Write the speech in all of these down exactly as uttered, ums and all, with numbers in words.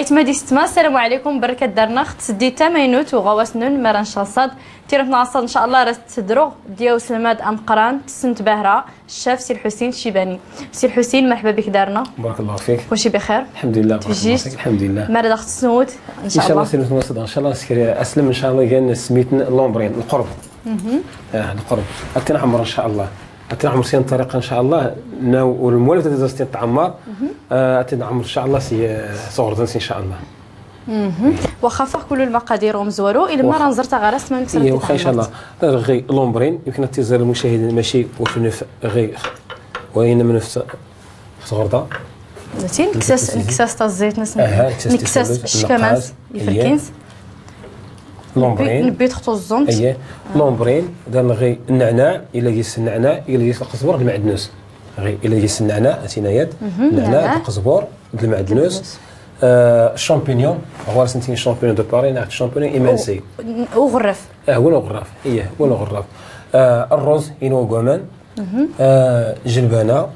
ستما دي ستما، السلام عليكم، بركة دارنا، خت سدي تماينوت وغواس نون مران شاصاد. تيرت ناصاد إن شاء الله راس تدرو ديو سلمات أمقران، تسنت بهرة، الشاف سي الحسين شيباني. سي الحسين، مرحبا بك دارنا. بارك الله فيك. كلشي بخير؟ الحمد لله، بارك الله تفجيج؟ فيك. الحمد لله. ما راه داخل تسنوت؟ إن إن شاء شاء الله الله. سي المسلم، إن شاء الله، أسكر أسلم، إن شاء الله، كان سميتنا لومبرين، القرب. آه، القرب. أتينا عمر إن شاء الله. أتينا عمر سين طريقة إن شاء الله. ناو والموالف تزاستين تعمر. آه، أتينا عمر إن شاء الله سي، آه، صغر دنس إن شاء الله. واخا فاغ كل المقادير ومزوارو، إلا ما واخا. راه نزرت غير اسمها نكسر إيه، واخا إن شاء الله. غي لومبرين، يمكن تزال المشاهدين ماشي وشنف غي. وين من نفس صغر دا. نكساس، نكساس تاع الزيت، نس-، أها، نكساس نكساس تاع الزيت، الشكامات، النقاس. إيه. يفركينس. لومبرين. نبي، نبي تخطو الزنت. أيه. لومبرين، دار غي النعناع، إلا جيس النعناع، إلا جيس القزبر، المعدنوس. غي، إلا جيس النعناع، أتينا يد. النعناع، القزبر، المعدنوس. المعدنوس. آه، الشامبينيون، هو راه سنتين الشامبينيون دو باري، نعرف الشامبينيون إيمانسي. و-، وغرف. آه، هو الغرف، إيه، هو الغرف. آه، الرز، إنو غومان. آه، جلبانة،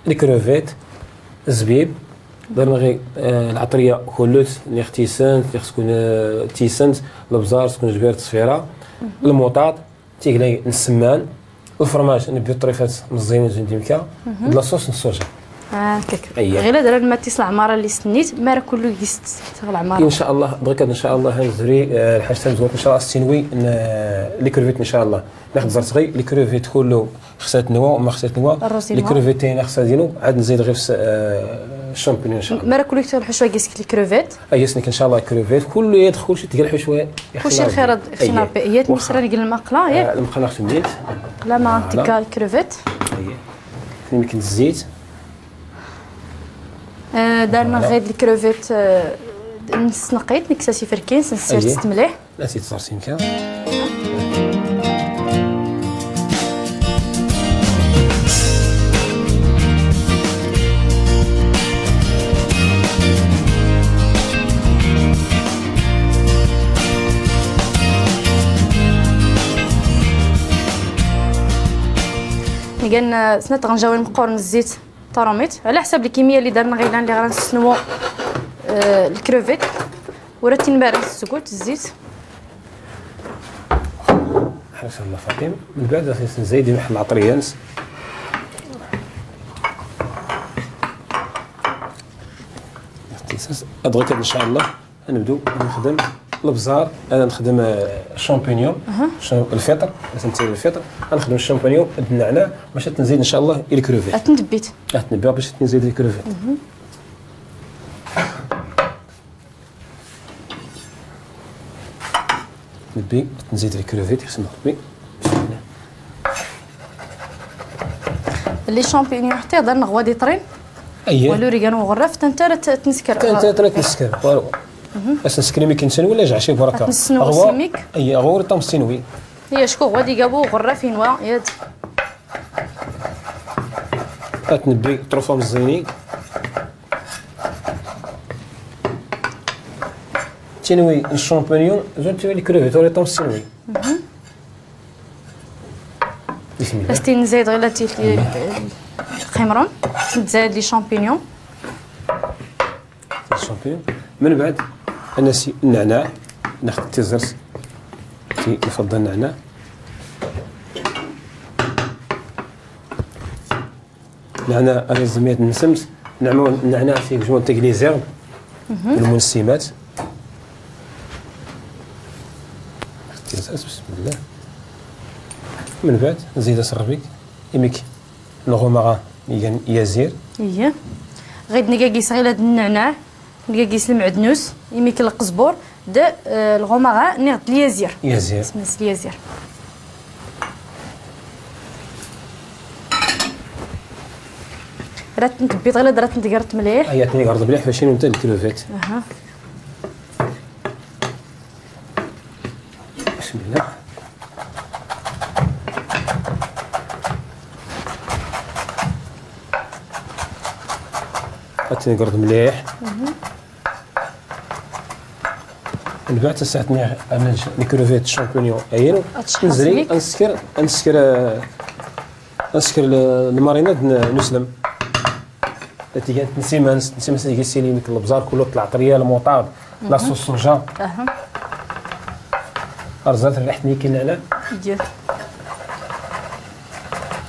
لي كروفيت، الزبيب، درنا غي، آه، العطرية كلوت، نيخ تيسنت، نيخ تكون، آه، تيسنت، البزار تكون جبير تصفيرة، الموطاط، تيقلاي نسمان، الفرماج نبيو الطريفات مزيانين زين ديمكا، لاصوص نسوجا. آه، هكاك. أيه. غير هذا راه ما تيصل عمارة اللي سنيت، ما راه كله يست-، يستغل عمارة. إن شاء الله، بغيت إن شاء الله هنزري، آه، الحاجة تنزوت إن شاء الله السينوي، ن-، لي كروفيت إن شاء الله. ناخد زرت غي لي كروفيت كله خسات نوا وما خسات نوا. الروز لي نوا. كروفيت تاعي خسات دينو، عاد نزيد غير في س-، آه، الشامبينيون إن شاء الله. مرة كلك تاع الحشوة قيس لي كروفيت. أي سنك إن شاء الله كروفيت، كله يدخل شي تلقى الحشوة. كلشي خير، خصنا أيه. بي-، يا واخا. تمسرا نقل المقلة، ياك؟ آه، المقلة خصني. لا، ما فوالا. تلقى الكروفيت. أيه. يمكن الزيت. آه، دارنا فوالا. غير الكروفيت، آه، نسنقيت، نكساسي فركين، سنسير أيه. تستمليح. لا، سي تصرسيم كان. نقلنا سنة غنجاوي مقورن الزيت. طروميت على حساب الكميه اللي درنا غيلان اللي غنسنو، آه، الكروفيت. وراه تنبارد السكوت الزيت. حسن الله فاطم. من بعد غادي نزيد محل العطريات. اختصاص. ادغيت ان شاء الله. نبدو نخدم البزار، انا نخدم، آه، الشامبينيون، شام-، الفطر، باش نتي الفطر، نخدم الشامبينيون، النعناع، باش تنزيد ان شاء الله الكروفيت. اتنبيت. اتنبيت باش تنزيد الكروفيت. نبي نزيد الكروفيت، يخصنا نبي. لي شامبينيون حتى يهضر نغوا دي طرين. اييه. ولو ريغان وغرف، تنتا راه ت-، تنسكر. تنتا راه تنسكر، والو. بس نسكري ميك نسن ولا جعشي بركة. تنسنو غوا سيميك. اييه، غوا راه تمسينوي. هي شكو غوا دي قابو غرف ينوا، يد. اتنبي طروفة مزينين. تنوي الشامبينيون، زون تنوي الكروفيت، ولي طوم تنوي. بسم الله. بس تنزيد غير لا تيت-، الخمرون، تنزيد لي شامبينيون. الشامبينيون. من بعد، أنا سي النعناع، ناخد تيزرس. تي يفضل النعناع. نعناع أنا زميت نسمت، نعمل نعناع في جوان تقليزير، المنسمات. بسم الله. من بعد نزيد أسربيك، إميك الغوماغا يزير. إيه. غير نقاقيس غير هاد النعناع. نقاقيس المعدنوس، يميك القزبور، د، آه، الغوماغا، نغد اليزير. يزير. سميس اليزير. راه تنتبيض غير، راه تنتقرط مليح. ايا تنقرط مليح باش ينو نتا الكروفيت. اها. بسم الله. هاتني قرد مليح. من بعد تساعدني انا نج-، لي كروفيت الشامبينيون عينو. نزري، نسكر، نسكر، آه، نسكر ال-، الماريناد ن-، نسلم. تيجي نسيمانس، نسيمانس تيجي سيلي ميك البزار كله طلع طريه، الموطار، لاصوص صوجا. رزات الريحة نيكي نعناع.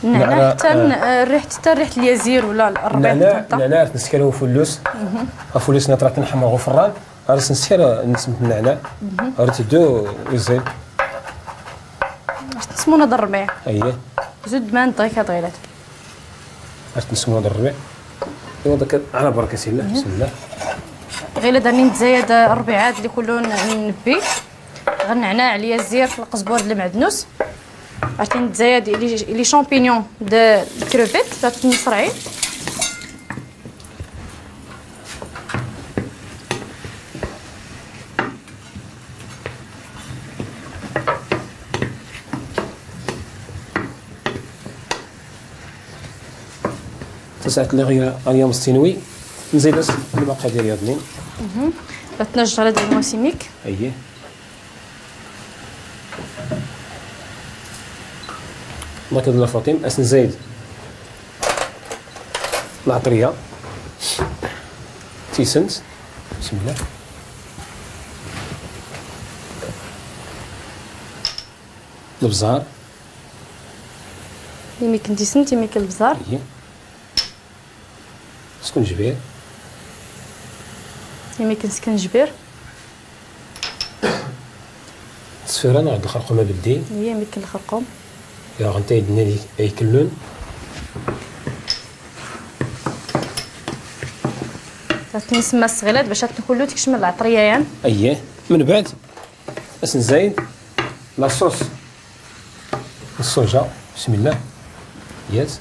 نعناع حتى ن-، آه، ريحة، حتى ريحة اليازير ولا الربيع نعناع، نعناع نسكرو فلوس. فلوس نطرا تنحمر غفران. عرس نسكر نسمة النعناع. عرفت دو يزيد. عرفت نسمونا ضربي. اييه. زود ما نطيك هاد غيلات. عرفت نسمونا ضربي. ايوا داك على بركة الله. بسم الله. غير داني نتزايد الربيعات اللي كلهم نبي. غنعناع عليا الزير، القزبور، المعدنوس. عرفتي نتزايد لي، لي شامبينيون د الكروفيت، عرفتي مصرعين. تسعة لغيرة اليوم السينوي. نزيد المقادير يا بنين. بتنجر هاد الموسميك. اييه. الله يكرمك فاطم، اسن زايد. العطرية. تيسنت. بسم الله. البزار. يميك نتيسنت، يميك البزار. اييه. سكنجبير. يميك نسكنجبير. السفيرة نغد الخرقوم بلدي. هي يميك الخرقوم. يا غنتي دنيا دي اي كلون. تنسمى الصغيلات باش تنكلو تكشم العطرية يان. اييه. من بعد اسن زايد لاصوص الصوجا. بسم الله. ياس.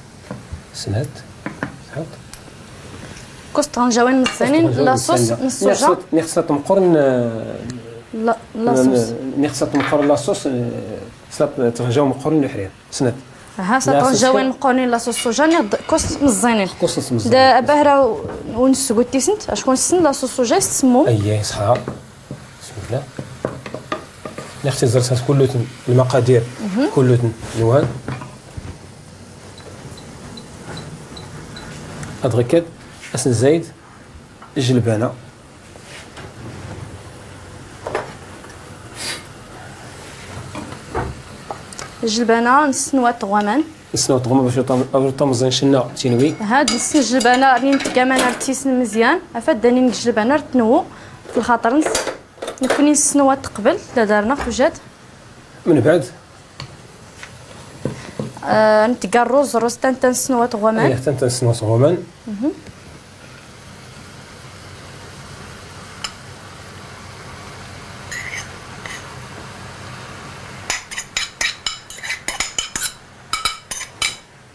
سنات. سنات. كوست غنجاوين مصينين لاصوص نصوجا. نيخصت مقرن، آه، لا، لاصوص. نيخصت مقرن لاصوص، آه، صلات تغنجاو مقرن الحرير. سنات. ها، صلات تغنجاوين مقرنين لاصوص صوجا، نيخ د-، كوست مزينين. كوست مزينين. دا بهرة ونسقو تيسنت، اشكون سن لاصوص صوجا يسمو. اييه، صحا. بسم الله. نختي زرسات كلوتن المقادير، كلوتن نوان. ادغكت اسن زايد الجلبانة. الجلبانة نسنوات غوامان. نسنوات غوامان باش يطم-، يطمزن شنا تينوي. هاد نسن الجلبانة راني نتكامل على التيسن مزيان. افاد داني الجلبانة رتنو في الخاطر نس-، نكوني نسنوات قبل لا دارنا فوجاد. من بعد؟ آه، نتقى الروز، الروز تان تنسنوات غومان. ايه، تان تنسنوات غومان.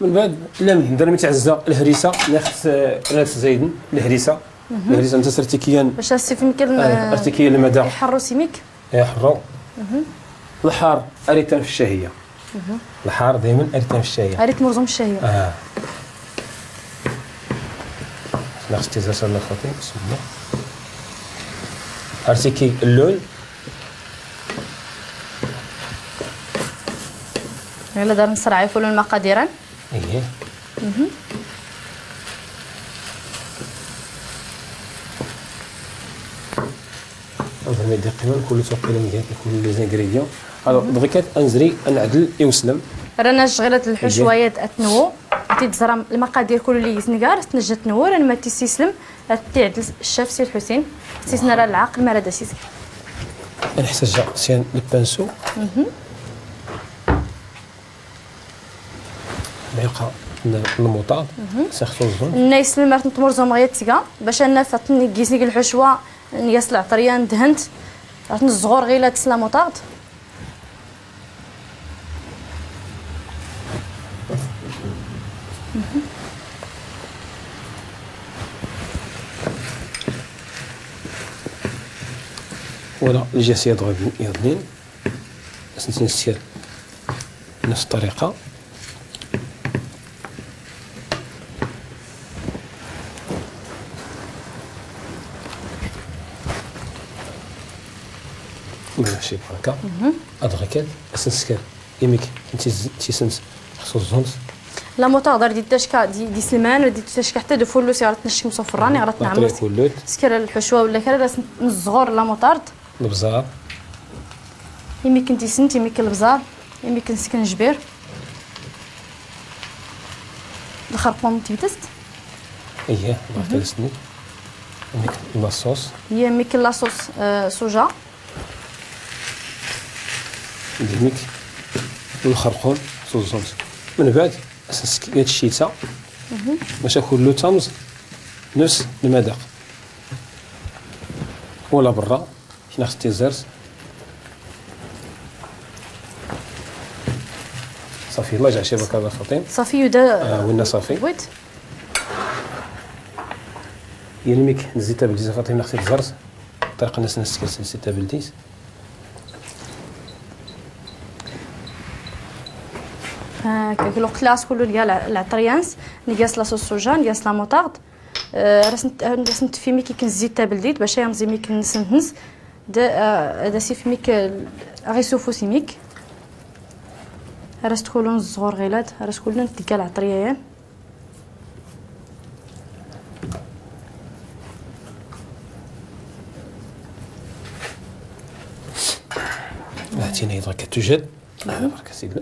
من بعد، لا، من درمي تعزى الهريسة، ناخذ، آه، ناخذ زايدن، الهريسة. الهريسة نتا سرتي كيان. باش السيف يمكن، آه، آه، ارتكي المدى. يحرو سيميك. يحرو. الحار، اريتان في الشهية. الحار دايمًا اريتان في الشهية. اريت مرزم الشهية. اه. ناخذ تيزر سر الخطي، بسم الله. ارتكي اللون. يلا دار نسرع يفولو المقادير. ايه. هذا ما يدير قيمة كل توقيلا مزيان، كل لي زانغريديون. الوغ دغيا كانت انزري انعدل ايوسلم. رانا شغلت الحشويات اتنو. تيتزرم المقادير كل اللي يزنقار تنجت نور، انا ما تيسيسلم. تعدل الشاف سي الحسين. سيسنا راه العقل ما راه داسيس. نحتاج سيان البانسو. معلقة من الموطار، سخصو الزون. الناس اللي مرت نطمر زوم غير تيغا، باش انا فاتني كيزني الحشوة، نياس العطرية ندهنت، عرفت الزغور غير لا تسلا موطارد. Voilà، الجاس يضغط يضنين. بس نسير نفس الطريقة. ماشي بركة. أدغكت أسنسكر. إمك أنت تيسنس خصوص الزونس. La moutarde, ardit tacka d-, d-iselman, ardit tacka ḥta d-ufullu s-iɣ-tt-nckmṣ ufran, iɣ-tt-nɛmṛt. Tkra lḥucwa wala kra, ras nẓẓɣur la moutarde. Lbẓar. Imi kn tisnt, imi kn lbẓar, imi kn sknjbir. Lxerqum n tbtst. Iyyah, lxerqum n tbtst. Imi kn la sauce. Iyyah, imi kn la sauce, euh, soja. Imi kn lxerqum, sauce soja. Mnbaɛd, as-nsk yat ccita. Bac kullu tamẓ nfs lmadaq. Wala brra. Kna xti tzert. Ṣafi, la jɛɛ caba kaba Faṭim. Ṣafi, yuda. Ah, winna ṣafi. Wait. Yan imi kn zzit tabldit a Faṭim, kna xti tzert. Ṭṭriq-nns nskr zzit tabldit. Ah, kk lwqt la as kullu lya lɛeṭr-yans, ngas la sauce soja, ngas la moutarde. Ah, ras nt-, ah, ras ntf imi kn zzit tabldit, bac a yamẓ imi kn nsnt-ns. D-, ah, ad as-if imi kn, ah, ɣ-isufus imi kn. Ras kullu nẓẓɣur ɣilad, ras kullu ntgga lɛeṭr-yayan. Hati-n-a iḍ akka tujad. Barka sidi.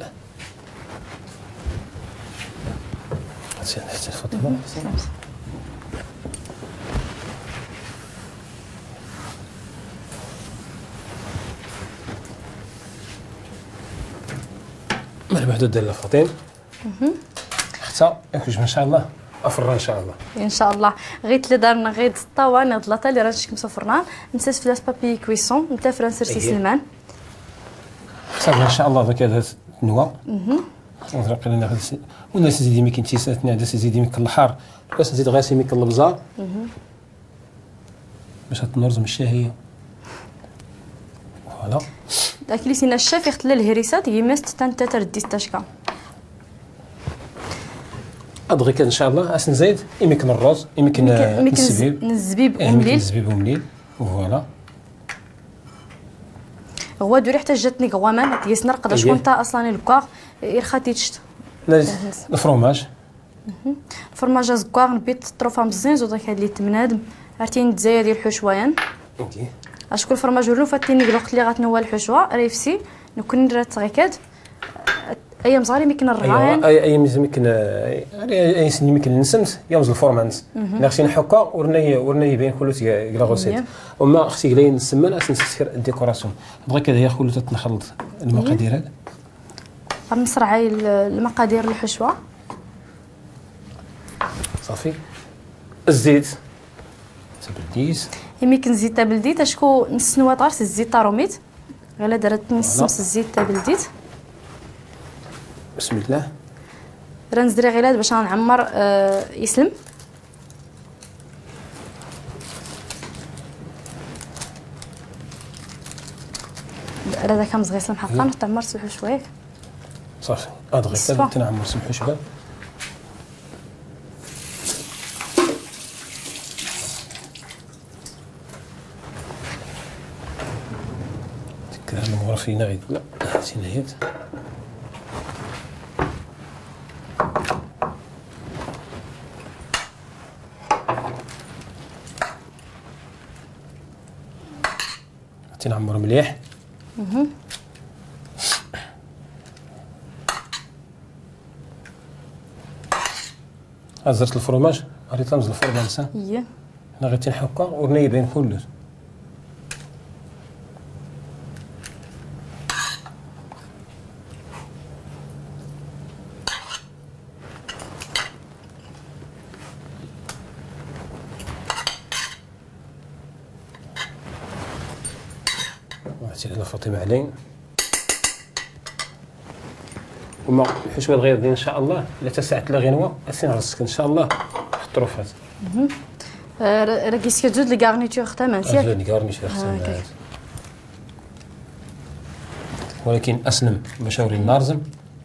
Hati-n-a, hati-n-a Faṭima. Mrbaḥ d-ddalla Faṭim. Xta, iḥuj, in ca Allah. Afra, in ca Allah. In ca Allah. Ɣit li darna ɣid ṭṭawa, niḍ latali, ran nckmṣ ufran. Nsas flas papier cuisson, ntafra nsrs iselman. Xta, in ca Allah, ḍak ad tnwa. Ur ḍriq lana xd si-, ur nas zid imi kn tisat, ur nas zid imi kn lḥar. Ur nas zid ɣas imi kn lbẓar. Bac ad tnurẓem ccahiya. Voilà. Akli sina ccaf iɣ tlla lhrisat, gimast tanta tardit tacka. Ad ɣikad, in ca Allah, as nzid, imi kn rruz, imi kn, imi kn, imi kn nzzbib. Nzzbib umlil. Imi kn nzzbib umlil. Voilà. Ɣwad ur iḥtaj ad tneg ɣ waman, ad tgisnar qdac kunta aṣlan ilkkaɣ, irxa tičt. Lfrumaj. Lfrmaj azggaɣ n bit ṭṭruf amẓẓin, ẓuḍ akad li tmnadm, ar tin tzayyad i lḥucwa-yan. Acku lfrmaj ur nufa ad t-innig lweqt li ɣa t-nwa lḥucwa, ra ifsi, nukni ra t-ɣikad, ay amẓar imi kn rɣayan. Ay, ay, ay, imi kn, ay, ay, ay, imi kn nsmt, yamẓ lfurma-ns. Neɣ sin ḥukka, ur nay, ur nay ibayn kullu g la ɣusit. Umma xti glayn nsmman, as nskr décoration. Bɣa kad ya kullu ad nxlḍ lmaqadir. Ar nsrɛay l-, lmaqadir lḥucwa. Ṣafi. Zzit. Tabldit. Imi kn zzit tabldit, acku nsnwa ɣars zzit tarumit. Ɣilad ra nsms zzit tabldit. Bismillah. Ra nzri ɣilad bac a nɛmmr, eh, islm. Ra dak amẓɣi islm ḥaqqa, tɛmmr s lḥucba. Ṣafi. Ad ɣiss ad tnɛmmr s lḥucba. Tekra lmuɣref-ina ɣid. La, sin hit. Ad t-nɛemmr mliḥ. Azert lfrumaj, rritam z lfurma nsa. Iye. Neɣ ad t-nḥukka, ur nibin kullec. وعطينا فاطمة علي. وما نحوش من غير دي إن شاء الله، لا تسعت لا غنوة، أسين رزقك إن شاء الله. في الطروفات. آه، ر-، راكي سكت زوج الكارنيتور اختها، ما نسيت. زوج الكارنيتور اختها، آه، ما كاين. نسيت. ولكن أسلم مشاوري النارزم.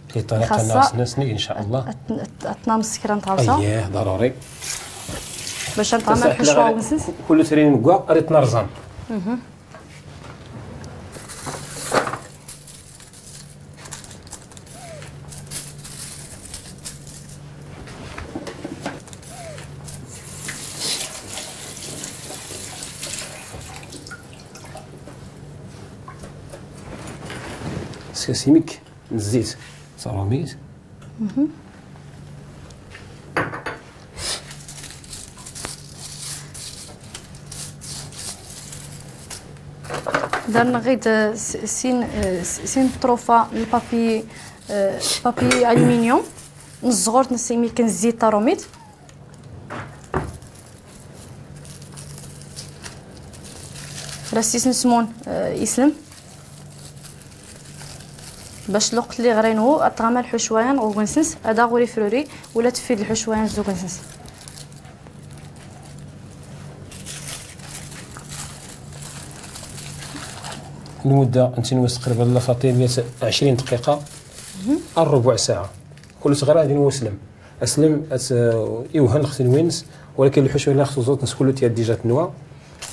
كي طريقة خاصة الناس نسني إن شاء الله. أت-، أت-، أتنام السكران تاع الصا. أيه، ضروري. باش نطعم بصح الحشوة ونسنس. كل ترين كوا قريت نرزان. مهم. سكسيميك نزيت صاروميت. درنا غير د-، س-، سين، آه، س-، سين طروفة البابي، آه، بابي ألومنيوم. نزغورت نسيمي كنزيت طاروميت. راسيس نسمون، آه، يسلم. باش الوقت اللي غرينو، أطغى ملحو شوية، نغوغنسنس، أدا غوري فروري، ولا تفيد الحو شوية، نزوغنسنس. المدة نتنوس تقريبًا لفاطين مية وعشرين دقيقة، الربع ساعة. كل صغيرة غادي نوسلم. أسلم أس-، يوهن خصني وينس، ولكن الحشوة لا خصو زوت نسكلو تيا ديجا تنوى.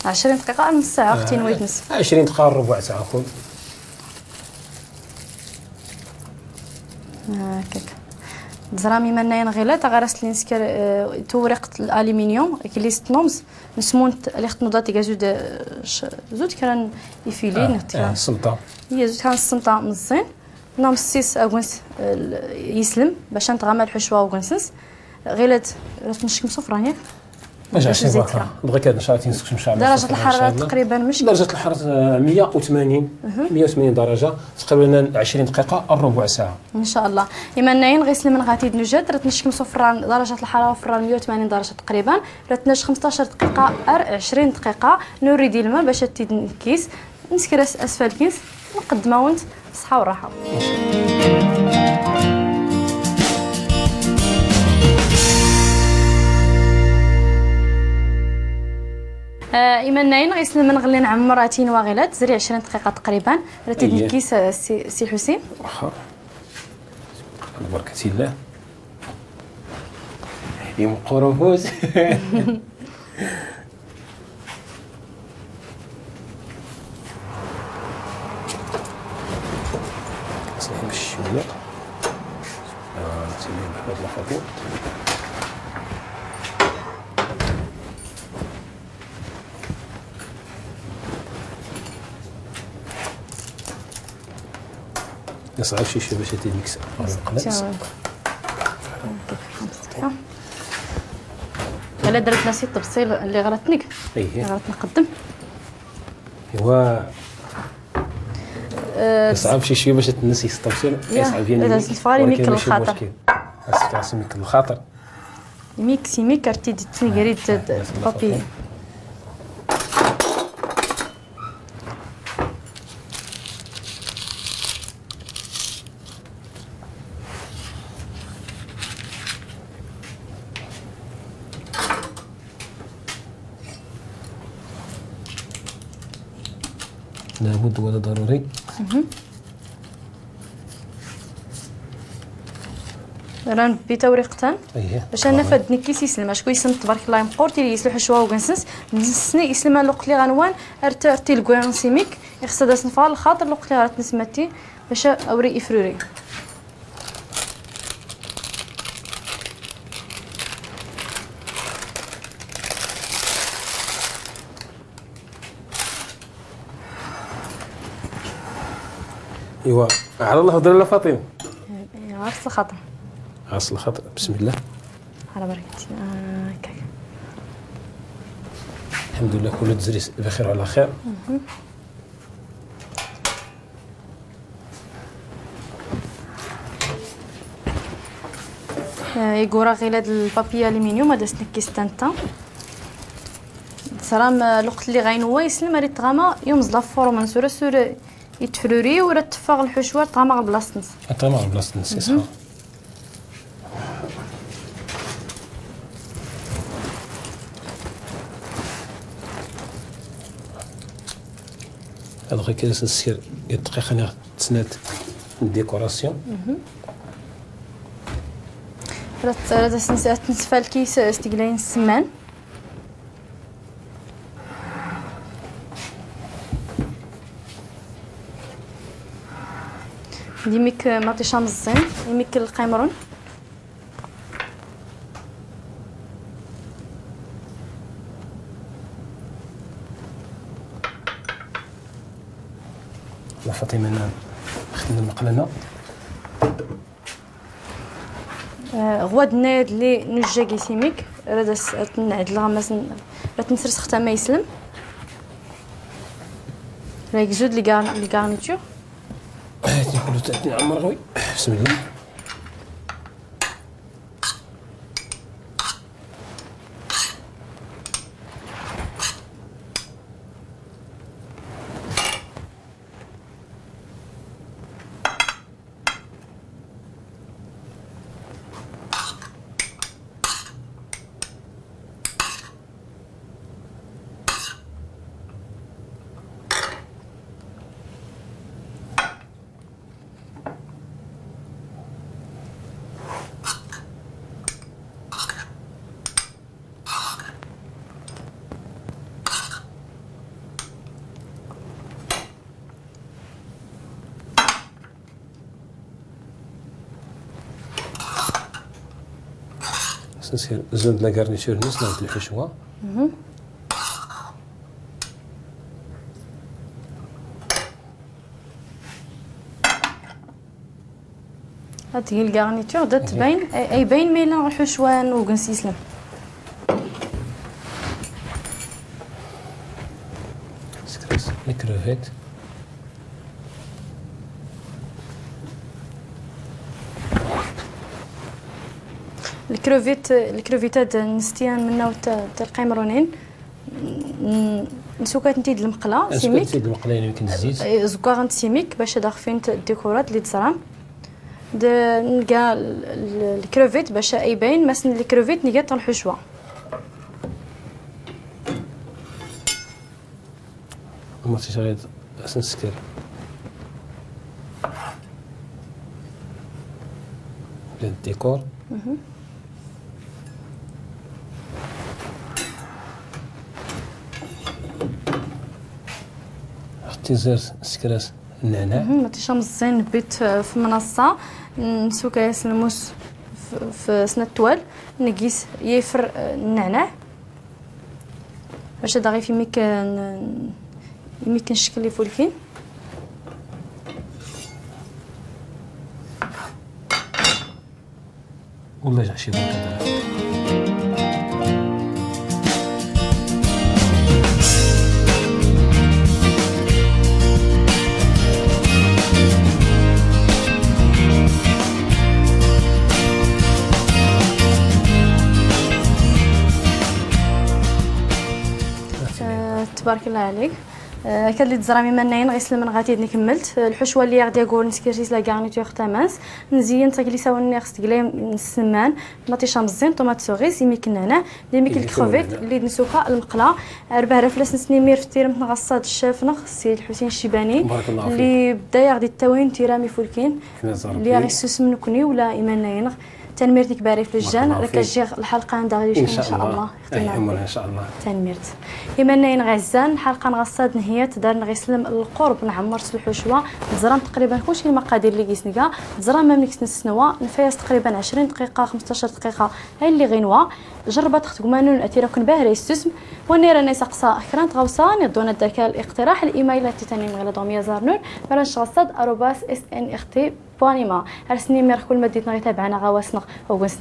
عشرين دقيقة، نص ساعة، أختي آه، نويت نص. عشرين دقيقة، ربع ساعة، كل. هكاك. زرامي منايا نغيلات، غرست لي نسكر، آه، تورقة الألومنيوم، كليست نومز، نسمونت لي خت نوضات يقا زود، آه، ش-، زود كران يفيلي، آه، نغت آه، كران. السلطة. هي زود كران السلطة مزين. نام السيس أقونس، آه، يسلم، باش نتغامى الحشوة وقنسنس. غيلات، راه نشكم صفران، ياك؟ ما جاش باش نزيد بركة. كرا. بغيت هاد الشهر تنسكش إن شاء الله درجة صفران إن شاء الحرارة الله. تقريبًا مش درجة الحرارة، آه، مية وثمانين، مية وثمانين درجة، تقريبًا عشرين دقيقة، الربع ساعة. إن شاء الله. إما ناين غيسلم من غاتي دنجات، راه نشكم صفران درجة الحرارة، فران مية وثمانين درجة تقريبًا، راه تناش خمسطاش دقيقة، أر عشرين دقيقة، نوري دي الماء باش تيد نكيس. نسكر أس-، أسفل كيس، نقدمها وانت صحة وراحة. آه، إيمان ناين غيسلم من غلين عمراتين واغيلات، زري عشرين دقيقة تقريبًا، رتي أيه. دنكيس، آه، سي، سي حسين. واخا. بركة الله. يمقروفوس. سير بالشوية. آه، سير بالحوت الأخضر. يصعب شي شوية باش يتي ميكس. تمام. هلا درت ناسي التبصيل اللي غلطني. ايه. اللي غلطنا قدم. ايوا. آه، يصعب شي شوية باش تنسي التبصيل. يا، يصعب يعني. لازم تفاري ولكن ميك ماشي الخاطر. مشكل. خاصك تعرفي ميك الخاطر. ميكسي ميك ارتي دي تنقريت آه، آه، بابي. لابد ولا ضروري. مهم. راه نبي توريقتان. ايه. باش انا آه. فاد نكيس يسلم، اشكو يسلم تبارك الله مقور تيلي يسلو حشوه وكنسنس. نسني يسلم لوقت لي غنوان ارت-، ارتي الكويرون سيميك. يخص داس نفال الخاطر لوقت لي غرات نسمتي باش اوري افروري. ايوا، على الله هضر لا فاطمة. ايوا، عرس الخاطر. عرس الخاطر، بسم الله. على بركة الله. آه، هكاك. الحمد لله، كل تزريس بخير وعلى خير. مهم. آه، يقورا غير هاد البابي ألومنيوم، هذا سنكي ستانتا. سلام، آه، الوقت اللي غاينوا يسلم، ريت غاما يوم زلا فورو من سورة سورة يتفروري ورا تفاغ الحشوة طامع بلاصتنس. طامع بلاصتنس، مهم. صح. هاد غير كاس السير يدقيق أنا تسنات الديكوراسيون. مهم. راه، راه تنس-، تنسفى الكيس استقلاين السمان. ديميك مطيشة مزين، ديميك القيمرون. لا فاطمة، أنا ختم المقلنة. آه، غواد نايد لي نجاكي سيميك، راه داس تنعد الغماس، راه تنسرس ختام ما يسلم. راه يجوز لي كار-، لي كارنيتور. آه، تنقولو تاع عمر غوي. بسم الله. سنسير زون د لا غارنيتور نس ناخد الحشوة. مهم. هاد هي الكارنيتور، دا تبين، أي، أي باين ميلان غير حشوان وكنس يسلم. سكريس، لي كروفيت. الكروفيت، الكروفيتات نستيان منا وت-، تلقاي مرونين. ن-، نسوكات نتيد المقلة، سيميك. نتيد المقلة، يعني، يمكن الزيت. إيه، زكاغ نت سيميك، باش هذا خفين ت-، الديكورات اللي تزرع. د-، نلقى ال-، ال-، الكروفيت باش أي باين، مثلًا الكروفيت نلقى طن حشوة. ما تشغل أساس سكر. للديكور. مهم. اختي زير سكراس النعناع. مهم. ما تيشا مزين بيت في منصة. نسوكاس الموس في، في سنة التوال. نقيس يفر، آه، النعناع. باش هذا غير في ميك-، ن-، ميك نشكل لي فولكين. والله جا شي بنت هذا. آه، تبارك الله عليك. آه، كان اللي تزرع مما ناين غيسلم من غاتي دني كملت. آه، الحشوة اللي غادي أقول نسكيرسيس لا غارنيتور تاماس. نزين تاكلي ساوني خص تقلي السمان، مطيشة مزين، طوماط سوريس، يميك النعناع، يميك الكروفيت، اللي نسوكا المقلة. أربع رفلة سنسني مير في التيرم نغصاد الشاف نغ سي الحسين الشيباني. بارك الله فيك. اللي بدا يغدي التاوين تيرامي فولكين. اللي غيسوس من كني ولا إيمان ناينغ. تنميرتك بارك في الجان، بارك الله فيك. راك تجي الحلقة عندها غير إن شاء الله. الله. أي، عمر إن شاء الله. تنميرت. إيمان ناين غزان، حلقة نغصاد نهيت، دار نغيسلم القرب، نعمر سلحو شوا، زرام تقريبًا كلشي المقادير اللي قيسنقا، زرام ما منكس نسنوا، نفيس تقريبًا عشرين دقيقة، خمستاشر دقيقة، هاي اللي غينوا، جربت خت قمانون أتيرا كن باهرة يسوسم، ونيرا نايس أقصى أخران تغوصان، يدونا الدركة الاقتراح، الإيميل التي تاني مغلا دوميا زارنون، ملان شغصاد أروباس إس إن إخ تي بوان إيما. هرسني ميرخ كل مدينة غيتابعنا غواسنق، وقنس